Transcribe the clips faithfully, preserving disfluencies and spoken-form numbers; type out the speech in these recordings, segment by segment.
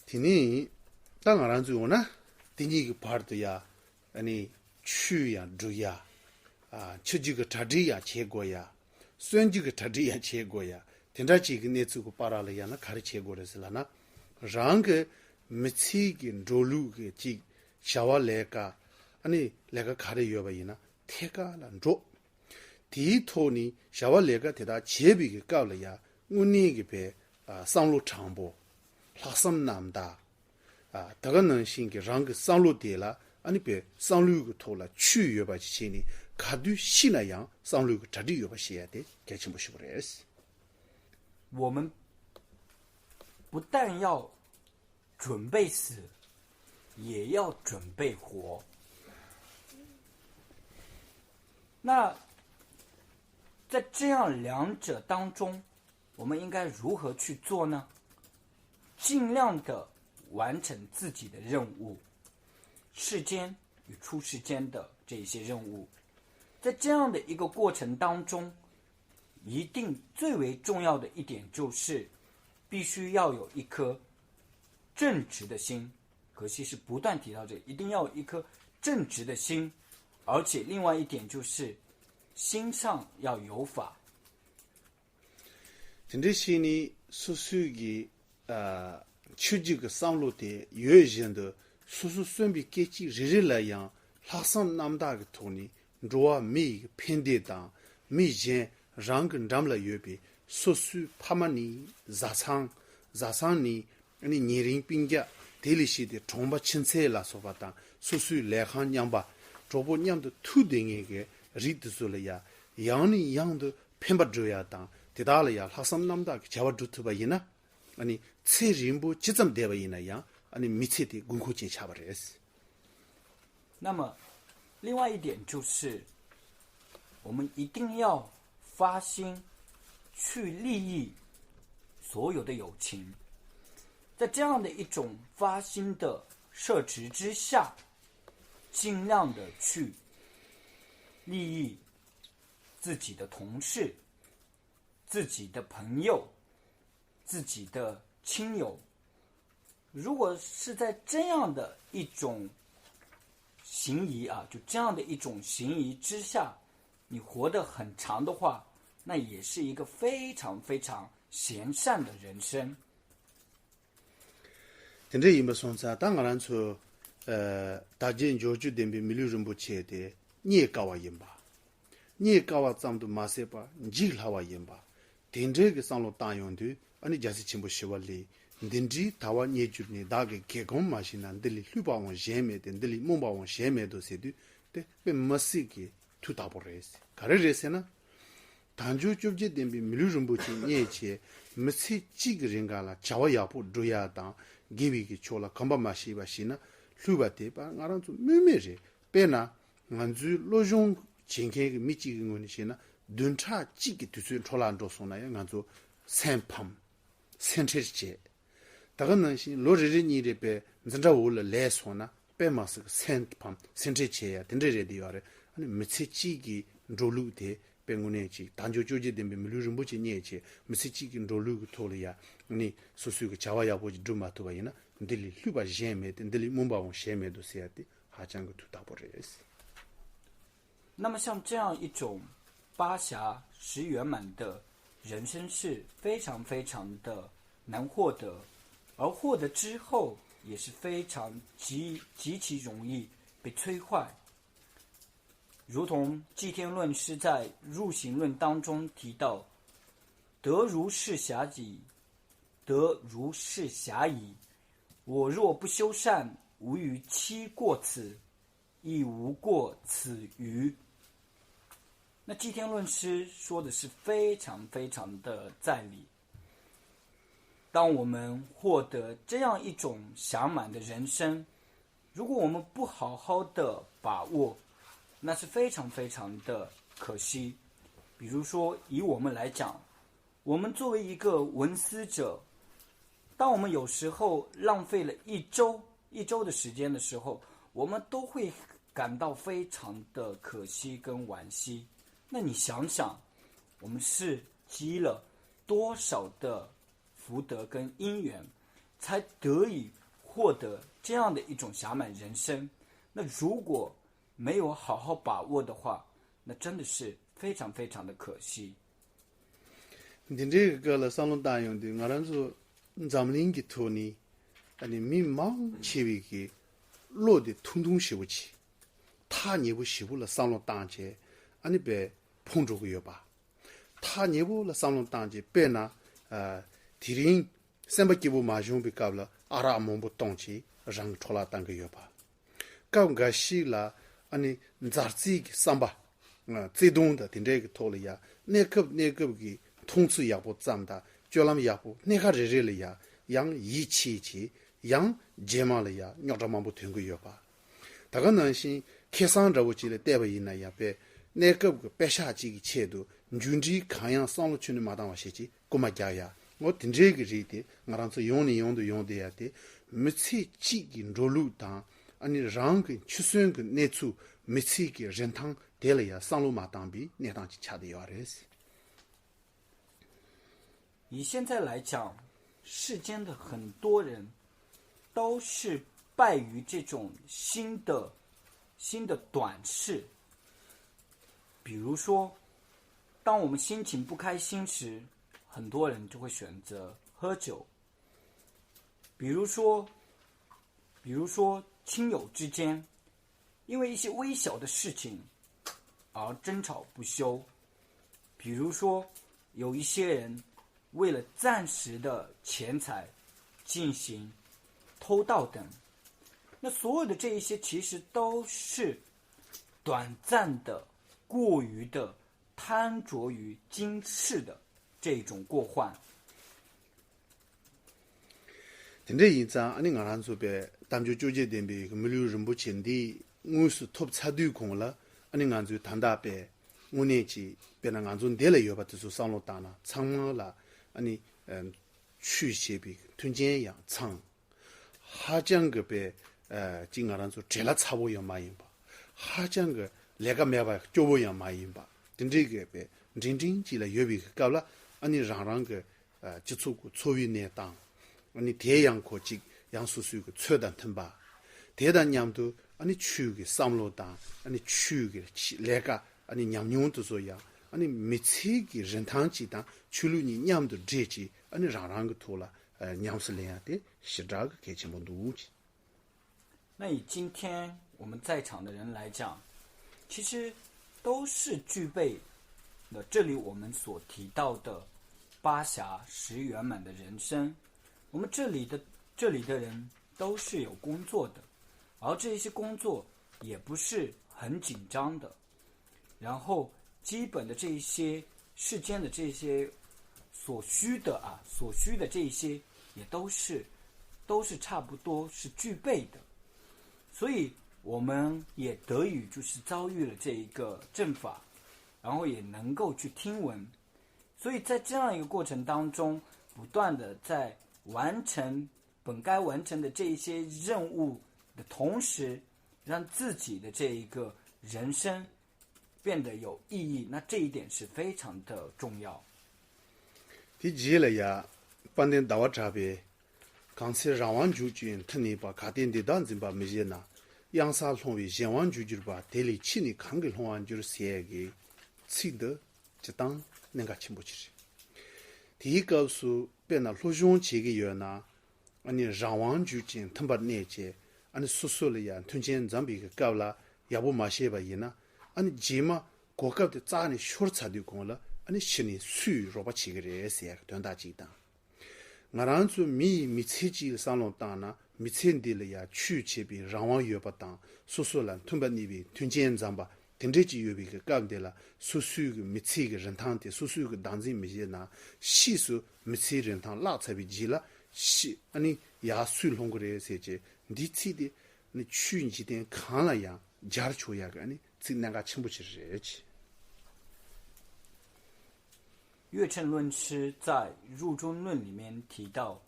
དེ་ནས་ད་ང་རང་ཚོས་འོ་ན་དེ་གཉིས་ཀྱི་བར་དུ་ཡ་ཨ་ནི་ཆོས་ཡང་སྒྲུབ་ཡ། ཨ་ཆོས་བརྒྱུད་ཀྱི་གྲ་སྒྲིག་ཡང་བྱེད་དགོས་ཡ། སྲོལ་རྒྱུན་གྱི་གྲ་སྒྲིག་ཡང་བྱེད་དགོས་ཡ། དེ་འདྲ་ཅིག་གི་གནས་ཚུལ་གྱི་བར་ལ་ཡང་ན་ག་རེ་བྱེད་དགོས་རེད་ཟེར་ལབ་ན། རང་གི་མི་ཚེ་གི་འགྲོ་ལུགས་ཀྱི་ཅིག་བྱ་བ་ལས་ཀ་ཨ་ནི་ལས་ཀ་ག་རེ་ཡོད་པ་ཡིན་ན་ཐད་ཀར་ལ་འགྲོ། དེའི་ཐོག་ནས་བྱ་བ་ལས་ཀ་དེ་དག་བྱེད་པའི་གི་སྐབས་ལ་ཡང་དངོས་གནས་ཀྱི་བའི་ཨ་བསམ་བློ་དྲང་པོ། ལྷག་བསམ་རྣམ་དག། ཨ་ད་ག་ནང་བཞིན་གྱི་རང་གི་བསམ་བློ་དེ་ལ་ཨ་ནི་བའི་བསམ་བློའི་གི་ཐོག་ལ་ཆུད་ཡོད་པ་ཅིག་བྱས་ནས་ག་དུས་ཤི་ན་ཡང་བསམ་བློའི་གི་གྲ་སྒྲིག་ཡོད་པ་ཞིག་ཡ་དེ་གལ་ཆེན་པོ་ཞིག་རེད། 我们不但要准备死，也要准备活。那在这样两者当中，我们应该如何去做呢？尽量的完成自己的任务，世间与出世间的这一些任务。在这样的一个过程当中，一定最为重要的一点就是，必须要有一颗正直的心。可惜是不断提到这个，一定要有一颗正直的心，而且另外一点就是，心上要有法。 དེ་འདྲའི་ཞིག་ནི་སོ་སོའི་གི་ཨ་ཆོས་བརྒྱུད་ཀྱི་བསམ་བློ་དེ་ཡོད་བཞིན་དུ་སོ་སོ་གསོན་པའི་སྐད་ཅིག་རེ་རེ་ལ་ཡང་ལྷག་བསམ་རྣམ་དག་གི་ཐོག་ནས་འགྲོ་བ་མི་ཡི་ཕན་བདེ་དང་མི་གཞན་རང་གི་འགྲམ་ལ་ཡོད་པའི་སོ་སོའི་ཕ་མ་ནི་བཟའ་ཚང་བཟའ་ཚང་ནི་ཨ་ནི་ཉེ་རིང་སྤུན་ཀྱག་དེ་ལས་བྱས་ཏེ་གྲོང་པ་ཁྱིམ་མཚེས་ལ་སོགས་པ་དང་སོ་སོའི་ལས་ཁང་མཉམ་པ་གྲོགས་པོ་མཉམ་དུ་ཐུག་བསྡད་མཁན་གྱི་རིགས་དེ་ཚོ་ལ་ཡང་ཡང་ནས་ཡང་དུ་ཕན་པ་སྒྲུབ་ཡ་དང་དེ་དག་ལ་ཡང་ལྷག་བསམ་རྣམ་དག་གི་བྱ་བ་སྒྲུབ་ཐུབ་པ་ཡིན་ན་ཨ་ནི་ཚེ་རིང་པོ་ཇི་ཙམ་བསྡད་པ་ཡིན་ན་ཡང་ཨ་ནི་མི་ཚེ་དེ་དགོས་མཁོ་ཅན་ཆགས་པ་རེད། 那么，另外一点就是，我们一定要发心去利益所有的友情。在这样的一种发心的设置之下，尽量的去利益自己的同事、自己的朋友、自己的亲友。如果是在这样的一种行仪啊，就这样的一种行仪之下，你活得很长的话，那也是一个非常非常贤善的人生。 དེ་འདྲ་ཡིན་པ་སོང་ཙང་ད་ང་རང་ཚོ་ཨ་དར་རྒྱས་འབྱོར་བཅུ་ལྡན་པའི་མི་ལུས་རིན་པོ་ཆེ་དེ་རྙེད་དཀའ་བ་ཡིན་པ། རྙེད་དཀའ་བ་ཙམ་དུ་མ་ཟད་པར་འཇིག་སླ་བ་ཡིན་པ། དེ་འདྲའི་གི་བསམ་བློ་བཏང་ཡོང་དུས་ཨ་ནི་རྒྱལ་སྲས་ཆེན་པོ་ཞི་བ་ལྷས་འདི་འདྲའི་དལ་བ་རྙེད་གྱུར་ནས་བདག་གིས་དགེ་སྒོམ་མ་བྱས་ན། འདི་ལས་བསླུས་པའང་གཞན་མེད་དེ། འདི་ལས་རྨོངས་པའང་གཞན་མེད་དོ་ཟེར་དུས་དེ་དཔེ་མི་སྲིད་ཀྱི་ཐུགས་དག་པོ་རེད། ག་རེ་རེད་ཟེར་ན། དལ་འབྱོར་བཅོ་བརྒྱད་ལྡན་པའི་མི་ལུས་རིན་པོ་ཆེ་རྙེད་བྱས་མི་ཚེ་གཅིག་གི་རིང་ག་ལ་བྱ་བ་ཡག་པོ་སྒྲུབ་ཡ་དང་དགེ་བའི་གི་ཕྱོགས་ལ་གོམ་པ་མ་ཞིག་པ་ཞིག་ན་བསླུས་པ་དེ་པ་ང་རང་ཚོ་སྨོས་མེད་རེད། དཔེར་ན་ང་ཚོའི་བློ་སྦྱོང་བྱེད་མཁན་གྱི་མི་གཅིག་གི་ངོས་ནས་བཤད་ན་བདུན་ཕྲག་གཅིག་གི་དུས་ཚོད་འཕྲོ་བརླག་འགྲོ་སོང་ན་ཡང་ང་ཚོ་སེམས་ཕམ། སེམས་ཁྲལ་བྱེད། ད་ག་ནང་བཞིན་ལོ་རེ་རེ་གཉིས་རེ་པའི་འཛིན་གྲྭ་འོག་ལ་ལས་སོང་ན་དཔེ་མ་སྲིད་སེམས་ཕམ་སེམས་ཁྲལ་བྱེད་ཡ་དེ་འདྲ་རེད་དེ་ཡོད་རེད། ཨ་ནི་མི་ཚེ་གཅིག་གི་འགྲོ་ལུགས་དེ་དཔེ་དངོས་གནས་ཅིག་དལ་འབྱོར་བཅོ་བརྒྱད་ལྡན་པའི་མི་ལུས་རིན་པོ་ཆེ་རྙེད་བྱས་མི་ཚེ་གཅིག་གི་འགྲོ་ལུགས་ཀྱི་ཐོག་ལ་ཡ་ཨ་ནི་སོ་སོའི་གི་བྱ་བ་ཡག་པོ་ཅིག་སྒྲུབ་མ་ཐུབ་པ་ཡིན་ན་འདི་ལས་བསླུས་པ་གཞན་མེད་དེ་འདི་ལས་རྨོངས་པའང་གཞན་མེད་དོ་ཟེར་ཡ་དེ་ཧ་ཅང་གི་ཐུགས་དག་པོ་རེད། 那么像这样一种八霞十圆满的人生是非常非常的难获得，而获得之后也是非常极极其容易被摧坏。如同寂天论师在入行论当中提到，得如是遐矣，得如是遐矣。我若不修善，无逾期过此，亦无过此余。那寂天论师说的是非常非常的在理。当我们获得这样一种暇满的人生，如果我们不好好的把握，那是非常非常的可惜。比如说，以我们来讲，我们作为一个文思者，当我们有时候浪费了一周、一周的时间的时候，我们都会感到非常的可惜跟惋惜。那你想想，我们是积了多少的福德跟因缘，才得以获得这样的一种暇满人生。那如果没有好好把握的话，那真的是非常非常的可惜。 འདི་འདྲའི་སྐོར་ལ་བསམ་བློ་བཏང་ཡོང་དུས། ང་རང་ཚོ་འཛམ་གླིང་གི་ཐོག་ནས་ཨ་ནི་མི་མང་ཆེ་བའི་གི་བློ་དེ་ཐུང་ཐུང་ཞེ་པོ་ཅིག་ཐག་ཉེ་པོ་ཞེ་པོ་ལ་བསམ་བློ་བཏང་བྱས། ཨ་ནི་དཔེ་ཕུང་འགྲོ་གི་ཡོད་པ། ཐག་ཉེ་པོ་ལ་བསམ་བློ་བཏང་བྱས། དཔེར་ན། ཨ། དེ་རིང་སེམས་པ་སྐྱིད་པོ་མ་བྱུང་བའི་སྐབས་ལ་ཨ་རག་མང་པོ་བཏུངས་བྱས་རང་གི་འཕྲོ་བརླག་བཏང་གི་ཡོད་པ། སྐབས་འགའ་ཞིག་ལ་ཨ་ནི་མཛའ་བརྩེ་གི་བསམ་པ། བརྩེ་དུང་དང་དེ་འདྲའི་གི་ཐོག་ལ་ཡ་གནས་སྐབས་གནས་སྐབས་ཀྱི་མཐོང་ཚུལ་ཡག་པོ་ཙམ་དང་སྤྱོད་ལམ་ཡག་པོ་སྣེ་ཁ་རེ་རེ་ལ་ཡ་ཡང་ཡིད་ཆེས་བྱས། ཡང་རྗེས་མ་ལ་ཡ་རྙོག་དྲ་མང་པོ་ཐོན་གི་ཡོད་པ། ད་ག་ནང་བཞིན་ཁེ་བཟང་འདྲ་བོ་ཅིག་ལ་བལྟས་པ་ཡིན་ན་ཡང་། དཔེ་གནས་སྐབས་ཀྱི་པེ་ཤག་ཅིག་གི་ཆེད་དུ་མཇུག་འབྲས་གང་ཡང་བསམ་བློ་ཁྱོན་ནས་མ་བཏང་བ་ཞིག་ཅིག་རྐུ་མ་རྒྱག་ཡ། འོ་དེ་འདྲའི་གི་རིགས་དེ་ང་རང་ཚོ་ཡོང་ནས་ཡོང་དུ་ཡོང་བསྡད་ཡ་དེ། མི་ཚེ་གཅིག་གི་འགྲོ་ལུགས་དང་། ཨ་ནི་རང་གི་འཆི་གསོན་གྱི་གནས་ཚུལ། མི་ཚེ་གི་རིན་ཐང་དེ་ལ་ཡ་བསམ་བློ་མ་བཏང་པའི་གནས་སྟངས་ཅིག་ཆགས་བསྡད་ཡོད་རེད། 以现在来讲，世间的很多人都是败于这种新的、新的短视。比如说，当我们心情不开心时，很多人就会选择喝酒。比如说，比如说亲友之间，因为一些微小的事情而争吵不休。比如说，有一些人为了暂时的钱财进行偷盗等。那所有的这一些其实都是短暂的、过于的贪着于今世的这种过患。 དེ་འདྲ་ཡིན་ཙང་། ཨ་ནི་ང་རང་ཚོ་དཔེ་དམ་ཆོས་བཅོ་བརྒྱད་ལྡན་པའི་མི་ལུས་རིན་པོ་ཆེ་འདི་དངོས་སུ་ཐོབ་ཚར་དུས་གོང་ལ། ཨ་ནི་ང་ཚོའི་ད་ལྟ་དཔེ་དངོས་གནས་ཀྱི། དཔེར་ན་ང་ཚོ་འདི་ལ་ཡོད་པ་དེ་ཚོ་བསམ་བློ་བཏང་ན། ཚང་མ་ལ་ཨ་ནི་ཆོས་བྱེད་པའི་མཐུན་རྐྱེན་ཡང་ཚང་། ཧ་ཅང་གི་དཔེ་ཅིག་ང་རང་ཚོ་བྲེལ་བ་ཚ་པོ་ཡང་མ་ཡིན་པ། ཧ་ཅང་གི་ལས་ཀ་མེད་པ་སྐྱོ་པོ་ཡང་མ་ཡིན་པ། དེ་འདྲའི་གི་དཔེ་འབྲིང་འབྲིང་ཅིག་ལ་ཡོད་པའི་སྐབས་ལ། ཨ་ནི་རང་རང་གི་སྤྱི་ཚོགས་ཀྱི་འཚོ་བའི་གནས་སྟངས། ཨ་ནི་དེ་ཡང་ཁོ་ཅིག་ཡང་སོ་སོའི་གི་ཚོད་དང་མཐུན་པ། དེ་དང་མཉམ་དུ་ཨ་ནི་ཆོས་ཀྱི་བསམ་བློ་དང་། ཨ་ནི་ཆོས་ཀྱི་ལས་ཀ། ཨ་ནི་ཉམས་མྱོང་དེ་ཚོ་ཡང་། ཨ་ནི་མི་ཚེ་གི་རིན་ཐང་ཅིག་དང་ཆོས་ལུགས་གཉིས་མཉམ་དུ་འདྲེས་ཅིག་ཨ་ནི་རང་རང་གི་ཐོག་ལ་ཉམས་སུ་ལེན་ཡ་དེ་ཞེ་དྲག་གི་གལ་ཆེན་པོ་འདུག། 那以今天我们在场的人来讲，其实都是具备了这里我们所提到的八暇十圆满的人生。我们这里的这里的人都是有工作的，而这些工作也不是很紧张的。然后基本的这一些世间的这些所需的啊，所需的这一些也都是都是差不多是具备的，所以我们也得以就是遭遇了这一个阵法，然后也能够去听闻，所以在这样一个过程当中，不断的在完成本该完成的这一些任务的同时，让自己的这一个人生变得有意义，那这一点是非常的重要。 དེ་རྗེས་ལ་ཡ། དཔལ་ལྡན་ཟླ་བ་གྲགས་པས། གང་ཚེ་རང་དབང་འཇུག་ཅིང་མཐུ་ནུས་པ། གལ་ཏེ་འདི་དག་འཛིན་པར་མི་བཞེད་ན། གཡང་སར་ལྷུང་བའི་གཞན་དབང་འཇུག་གྱུར་པ། དེ་ལས་ཕྱིས་ནི་གང་གིས་ལྷུང་བར་འགྱུར། ཟེར་གྱི་ཚིག་འདི་སྤྱིར་བཏང་གནད་འགག་ཆེན་པོ་ཅིག་རེད། དེའི་སྐབས་སུ་དཔེར་ན་སློབ་སྦྱོང་བྱེད་ཀྱི་ཡོད་ན། ཨ་ནི་རང་དབང་འཇུག་ཅིང་མཐུན་པར་གནས་བྱས། ཨ་ནི་སོ་སོ་ལ་ཡང་མཐུན་རྐྱེན་འཛོམས་པའི་སྐབས་ལ་ཡག་པོ་མ་ཤེས་པ་ཡིན་ན། ཨ་ནི་རྗེས་མ་གོ་སྐབས་དེ་རྩ་ནས་ཤོར་ཚར་དུས་གོང་ལ། ཨ་ནི་ཕྱིས་ནས་སུས་རོགས་པ་བྱེད་ཀྱི་རེད་ཟེར་ཡག་དོན་དག་ཅིག་དང་། ང་རང་ཚོ་མི་ཡི་མི་ཚེ་གཅིག་ལ་བསམ་བློ་བཏང་ན། མི་ཚེ་འདི་ལ་ཡང་ཆོས་བྱེད་པའི་རང་དབང་ཡོད་པ་དང་། སོ་སོ་ལ་མཐུན་པ་གནས་པའི་མཐུན་རྐྱེན་འཛོམས་པ་དེ་འདྲས་ཅིག་ཡོད་པའི་གི་སྐབས་འདི་ལ། སོ་སོའི་གི་མི་ཚེ་གི་རིན་ཐང་དེ་སོ་སོའི་གི་བདག་འཛིན་མི་བྱེད་ན། ཕྱིས་སུ་མི་ཚེའི་རིན་ཐང་བརླག་ཚར་བའི་རྗེས་ལ། ཕྱིས་ཨ་ནི་ཡར་སུས་ལྷུང་གི་རེད་ཟེར་བྱས། འདིའི་ཚིག་དེ་ནི་ཆོས་འཇིག་རྟེན་གང་ལ་ཡང་སྦྱར་ཆོག་ཡག་གི་ཨ་ནི་ཚིག་གནད་འགག་ཆེན་པོ་ཅིག་རེད། 月称论师在入中论里面提到，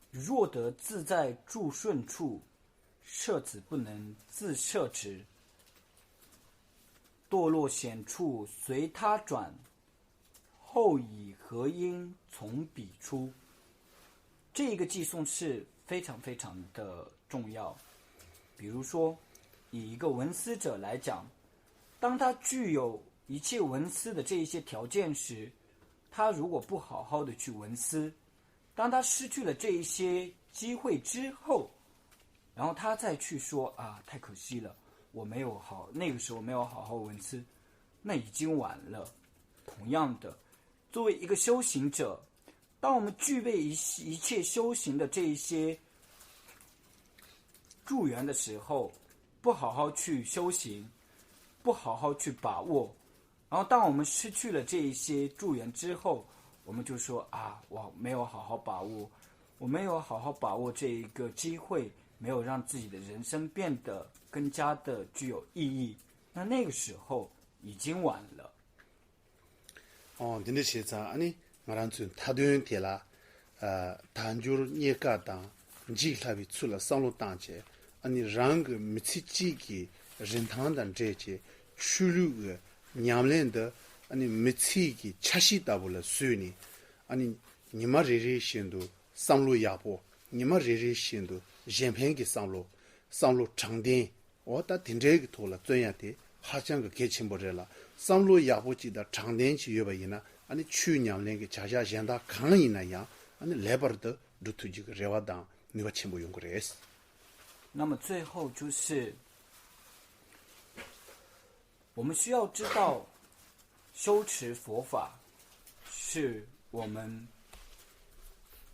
若得自在住顺处，设此不能自设之。堕落险处随他转，后以何因从彼出？这个寄颂是非常非常的重要。比如说，以一个文思者来讲，当他具有一切文思的这一些条件时，他如果不好好的去文思，当他失去了这一些机会之后，然后他再去说啊，太可惜了，我没有好，那个时候没有好好文思，那已经晚了。同样的，作为一个修行者，当我们具备一一切修行的这一些助缘的时候，不好好去修行，不好好去把握，然后当我们失去了这一些助缘之后，我们就说啊，我没有好好把握，我没有好好把握这一个机会，没有让自己的人生变得更加的具有意义。那那个时候已经晚了。 ཨོ་འདི་འདྲ་བྱས་ཙང་ཨ་ནི་ང་རང་ཚོའི་མཐའ་དོན་དེ་ལ་ཨ་དལ་འབྱོར་རྙེད་དཀའ་དང་འཇིག་སླ་བའི་ཚུལ་ལ་བསམ་བློ་བཏང་བྱས། ཨ་ནི་རང་གི་མི་ཚེ་གཅིག་གི་རིན་ཐང་དང་འབྲེལ་བྱས་ཆོས་ལུགས་ཀྱི་ཉམས་ལེན་འདི་ཨ་ནི་མི་ཚེ་གི་ཆ་ཤས་ལྟ་བུ་ལ་བཟོས་ནས། ཨ་ནི་ཉི་མ་རེ་རེ་བཞིན་དུ་བསམ་བློ་ཡག་པོ། ཉི་མ་རེ་རེ་བཞིན་དུ་གཞན་ཕན་གྱི་བསམ་བློ། བསམ་བློ་དྲང་བདེན། འོ་ད་དེ་འདྲའི་གི་ཐོག་ལ་བརྩོན་ཡ་དེ་ཧ་ཅང་གི་གལ་ཆེན་པོ་རེད་ལ། བསམ་བློ་ཡག་པོ་ཅིག་དང་དྲང་བདེན་ཅིག་ཡོད་པ་ཡིན་ན། ཨ་ནི་ཆོས་ཉམས་ལེན་གྱི་བྱ་བཞག་གཞན་དག་གང་ཡིན་ན་ཡང་ཨ་ནི་ལེགས་པར་དུ་འགྲུབ་ཐུབ་རྒྱུ་གི་རེ་བ་དང་ནུས་པ་ཆེན་པོ་ཡོང་གི་རེད། 那么最后就是，我们需要知道，修持佛法是我们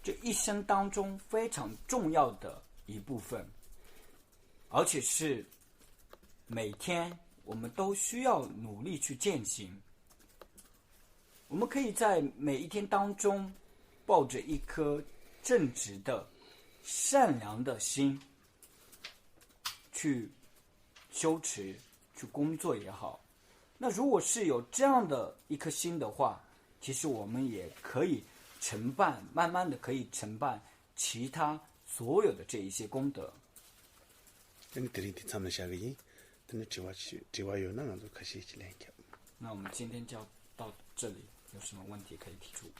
这一生当中非常重要的一部分，而且是每天我们都需要努力去践行。我们可以在每一天当中，抱着一颗正直的、善良的心去修持、去工作也好。那如果是有这样的一颗心的话，其实我们也可以承办，慢慢的可以承办其他所有的这一些功德。 དེ་ནི་དེ་རིང་དེ་མཚམས་ལ་བཞག་གི་ཡིན། དེ་ནི་དྲི་བ་ཞིག་དྲི་བ་ཡོད་ན་ང་ཚོ་ཁ་ཤས་ཤིག་ལན་རྒྱབ། 那我们今天就到这里，有什么问题可以提出。